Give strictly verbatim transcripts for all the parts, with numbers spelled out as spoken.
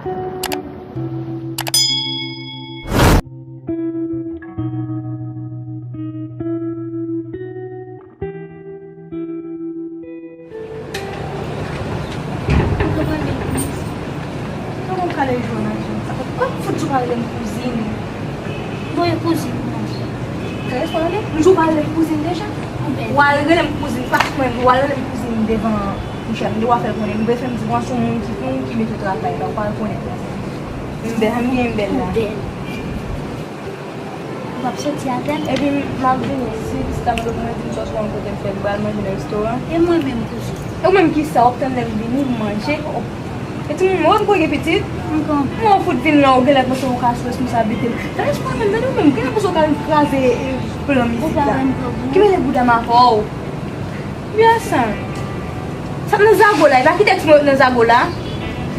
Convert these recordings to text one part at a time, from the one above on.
Kòman w prale jwe nan zòn sa? Kòm fout jou pa rele m kouzin. Voye kouzin mwen. Tande sa w rele? M jou pa rele m kouzin deja. W al rele m kouzin, fasil mwen, w al rele m kouzin devan Michel. M te w a fè l konnen. M te fè m di, bon, se yon moun ki, yon moun ki mete w travay la, ou pa rekonèt la. M bèl, m byen m bèl la. Ou bèl. W ap soti avè m? Epi m ap vini, si Sista Melo pou mwen di m sòs, ou konn kote m fè, m pral manje nan restoran. E mwen menm toujou. E ou menm kisa, w ap tann lè m vini, m manje? E timoun mwen, ou gen pitit? Mwen fout vin la, ou genlè panse ou ka sou responsablite m. Tande sa w menm, tande w menm, genlè panse ou ka vin kraze, e, plan m isit la. Ou pa wè m pran pou ou? Ki mele bouda m avè w? Byen sa. Sa k nan zago la, e pa kitèks mwen nan zago la.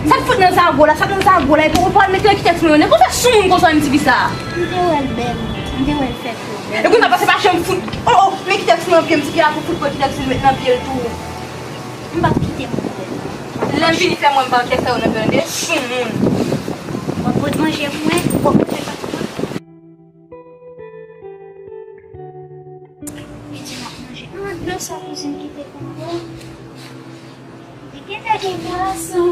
Sa k fout nan zago la, sa k nan zago la, epi ou pral mete kitèks mwen nan. Konsa sou moun konsa menm tifi sa. M te wè l bèl, m te wè l fè kò bèl. E kounye a pase pa janm fout. Oh, oh, men kitèks mwen nan pye m, tifi a pou fout pran kitèks li met nan pye l tou. M p ap kite moun wè. Lè m vini fè mwen m pa kè sa yo nan pye tande, sou moun. W ap pot manje pou mwen, w ap pot manje pou mwen. Li di m ap manje. Ah, dlo sa kouzin kite pou mwen. Li genlè gen pwason.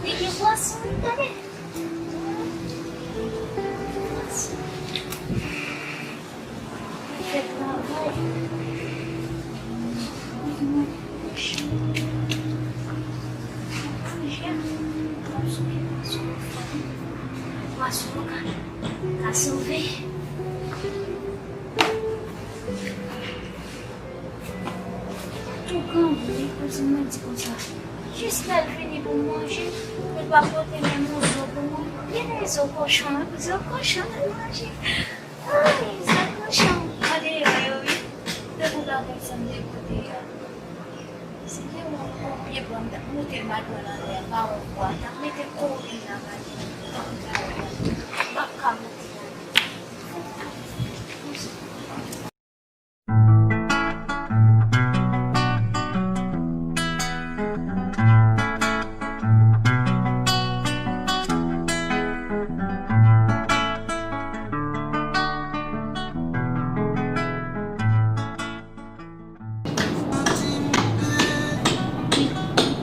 Li gen pwason, wi, tande. Pwason. Fè travay. Pwason ka, ka sove. Tou grangou, wi, kouzin mwen di konsa. Jis lè l vini pou manje, li pa pote menm yon zo pou mwen. Gen de zo kochon, zo kochon nan manje. Ay, zo kochon, gade yo, yo, wi. Depi bagay sa m te pote a. Si te yon, yon pye bwa, m t ap moute l mal pran nan lè a, pa wè bwa, m t ap mete kori nan valiz mwen, m p ap ka wè l. M p ap ka moute l.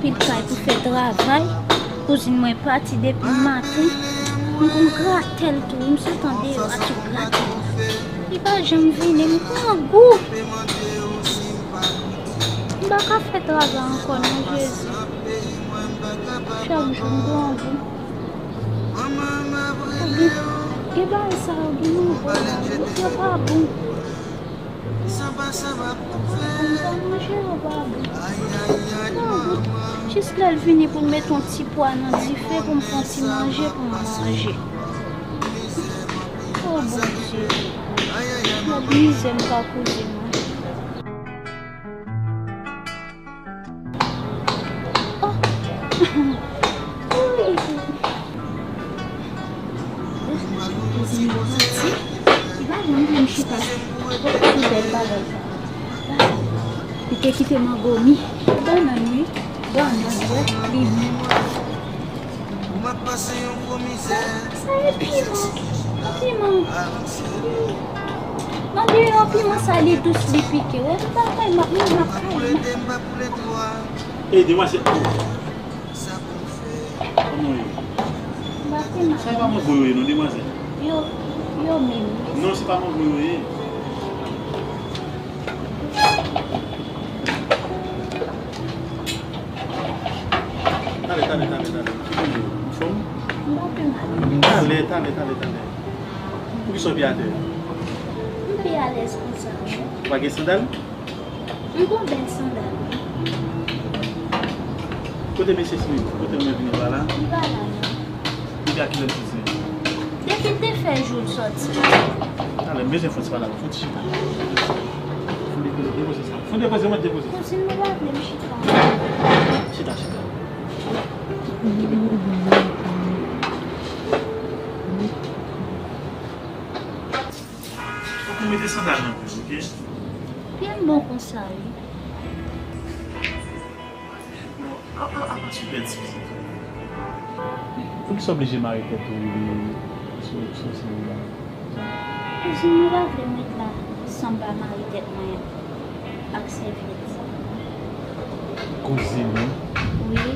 Anpil kay pou fè travay. Kouzin mwen pati depi maten. M konn gratè l tou. M sot andeyò a sou gratè l. Li pa janm vini. M grangou. M pa ka fè travay ankò non, Jezi. Chak jou m grangou. Gen, gen bagay sa yo, gen nouvo bagay, yo pa bon. Konsa manje yo pa bon. Jis lè l vini pou l met yon ti pwa nan dife pou m fè yon ti manje pou m manje. O Bondye, gad mizè m pa koze mwen. Oh! Wi! Li pa janm vle m chita sou bèl bagay sa. Li te kite mango mi. Bannann, wi. Bannann, wi. Li mi. Sa e piman. Piman. Mande yo piman sa li dous, li pike. Wè, m pa kay, m ap, m ap kay, m ap. Ey, demwazèl. Kòman w ye? M pa piman. Sa e pa mango yo ye non, demwazèl? Yo, yo menm. Non, se pa mango yo ye. Talè, talè, talè, talè. Ki kote w? Anfòm? M pa pi mal. Talè, talè, talè, talè. Poukisa w pi atè? M pi alèz konsa, wi. Ou pa gen sandal? M gon bèl sandal, wi. Kote mesye Smith? Kote l mwen vini pa la? Li pa la, non. Depi a kilè l soti? Depi l te fè jou l soti. Talè, m bezwen fon ti pale avè w. Fon ti chita. Fon depoze, depoze sa. Fon depoze, mwen depoze. Kouzin mwen pa vle m chita. Chita, chita. Fòk ou mete sandal nan pye w, oke? Pye m bon konsa, wi. Bon, A, apa sou bèl ti pitit. Poukisa w oblije mare tèt ou rive sou, sou, sou seri la? Kouzin, mwen pa vle m ret la san m pa mare tèt mwen ak sèvyèt. Kouzin ou? Wi.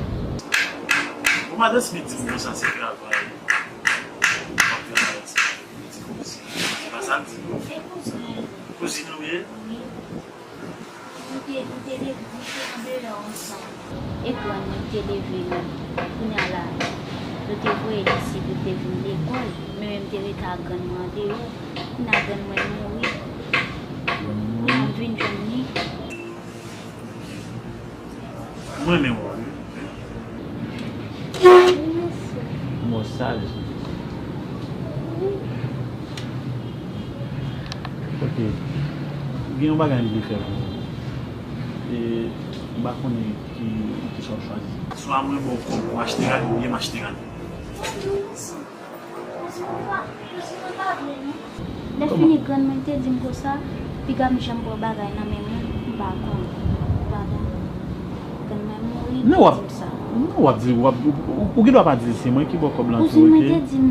Bon, madan Smith di m konsa se travay. W ap travay ansanm avèk li, li di kouzin. Se pa sa l di non. Se kouzin. Kouzin ou ye? Wi. Nou te, nou te leve, nou te andeyò ansanm. E grann mwen te leve menm. Kounye a la, yo te voye l isit pou l te vin lekòl. Men mwen m te rete ak grann mwen andeyò. Kounye a grann mwen mouri. Kounye a m vin jwenn li. M renmen w wi. Mò saj. Ok. Gen yon bagay m vle fè pou ou. E m pa konnen ki, ki sa w chwazi. Swa mwen ba w kòb pou w achte rad oubyen m achte rad. Lè fini, grann mwen te di m konsa, piga m janm pran bagay nan men mwen, m pa konn. Ou pa konn. Grann mwen mouri, li di m sa. Non, w ap di, w ap, ou, ou, ou gen dwa pa di l se mwen ki ba w kòb lan tou, ok? Kouzin mwen te di m,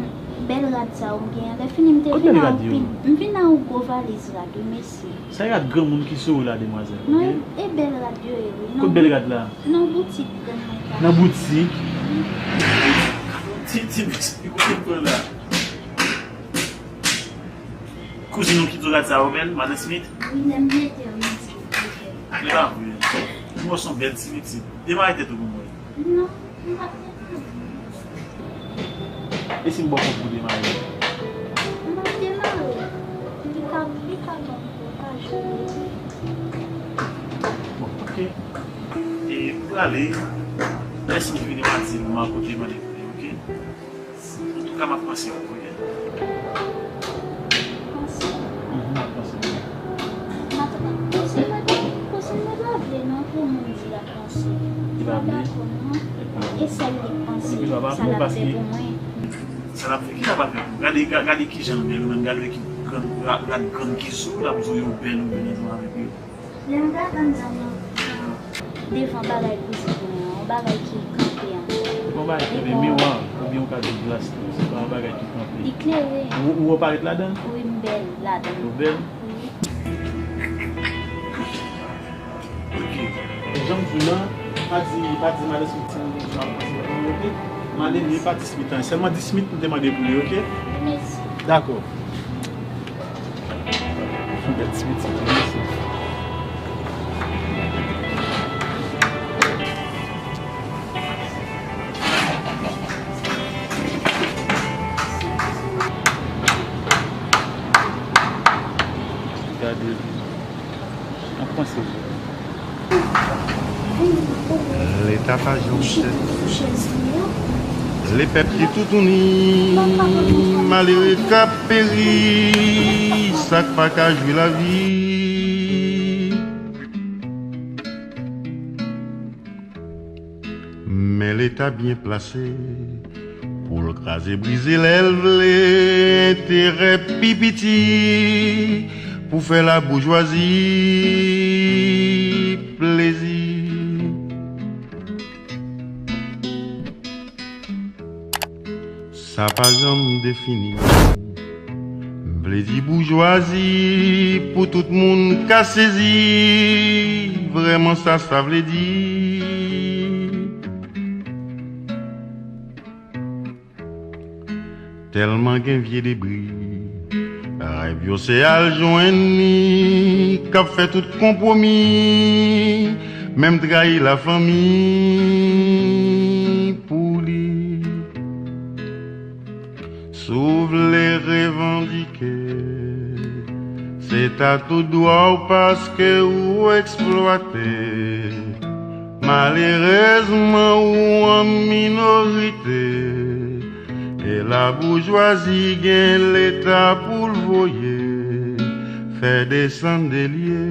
bèl rad sa ou genyen. Lè fini, m te vin a yon pil, m vin a yon gwo valiz rad, wi, mesye. Sa e rad granmoun ki sou ou la, demwazèl, ok? Non, e bèl rad yo ye, wi. Kot bèl rad la? Nan boutik granmoun ta. Nan boutik? Ti, ti, ti, kote m pran la? Kouzin ou ki di w rad sa yo bèl, madan Smith? Wi, lè m mete yo, li di m li bèl. Se pa vre. Ou wè se yon bèl ti pitit. Demare tèt ou pou mwen. Non, m pa t gen anvi. E si m ba w kòb pou demare? M ap demare. Li ka, li ka ban m kòb, pa jwe. Bon, ok. E m prale. Lè si m vini, m a di l, m a kote mande pou li, ok? Antouka, m ap panse w, ok? Panse? Mhm, m ap panse w. M ap panse, kouzin mwen pa vle non pou moun di l ap panse. Li pa vle? Dakò, non. E sèl li k panse, sa l ap fè pou mwen. Sa l ap fè, ki sa l ap fè pou ou? Gade, ga-, gade kijan l bèl, ou menm gade ki grann, ra-, rad grann ki sou, l ap di w yo bèl, ou vin ansanm avèk yo. Lè m gade anndan nan, nan devan bagay kouzin mwen an, yon bagay ki kanpe an. Yon bagay ki kanpe, miwa, oubyen ou ka di glas tou, se pa yon bagay ki kanpe. Li klere. Ou, ou wè w parèt ladan l? Wi, m bèl ladan l. Ou bèl? Wi. Ok. Jan m di w lan, pa di, pa di madan Smith se mwen ki di m ap panse pou ou, ok? Mande m, li pa di Smith anyen. Sèlman di Smith m te mande pou li, ok? Mèsi. Dakò. Yon bèl ti pitit, wi, mesye. Gade. An franse. Leta pa janm chèf. Le pèp ki toutouni, malere k ap peri, sa k pa ka jwi lavi. Men Leta byen plase pou l kraze brize lè l vle, enterè pi piti pou fè laboujwazi plezi. Sa pa janm defini. M vle di boujwazi pou tout moun ka sezi vrèman sa sa vle di. Tèlman gen vye debri, rèv yo se al jwenn li k ap fè tout konpwomi, menm trayi lafanmi pou li. Si w vle revandike, se ta tout dwa w paske ou eksplwate. Malerezman, ou an minorite, e laboujwazi gen Leta pou l voye fè desann delye.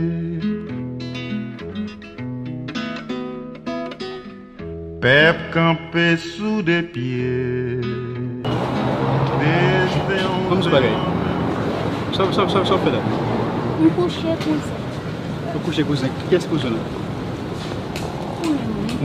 Pèp kanpe sou de pye. Desten yon... Kòm se bagay. Sa, sa, sa, sa w fè la? M kouche, kouzin. Ou kouche, kouzin. Kiyès kouzin w? Ou menm, wi.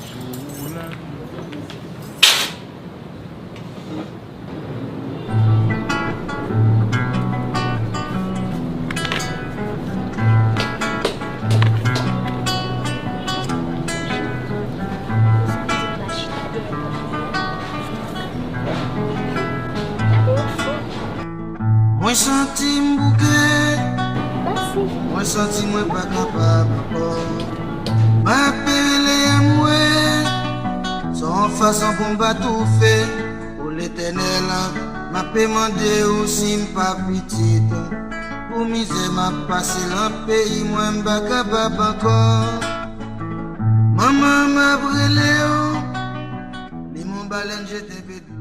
sou la. Mwen santi m bouke. Mwen santi mwen pa kapab ankò. M ape rele anmwe. Se yon fason pou m pa toufe. O Letènèl, m ape mande w si m pa pitit. Pou mizè m ap pase lan peyi mwen, m pa kapab ankò. Manman, m ap rele w. Limon balèn jete pete.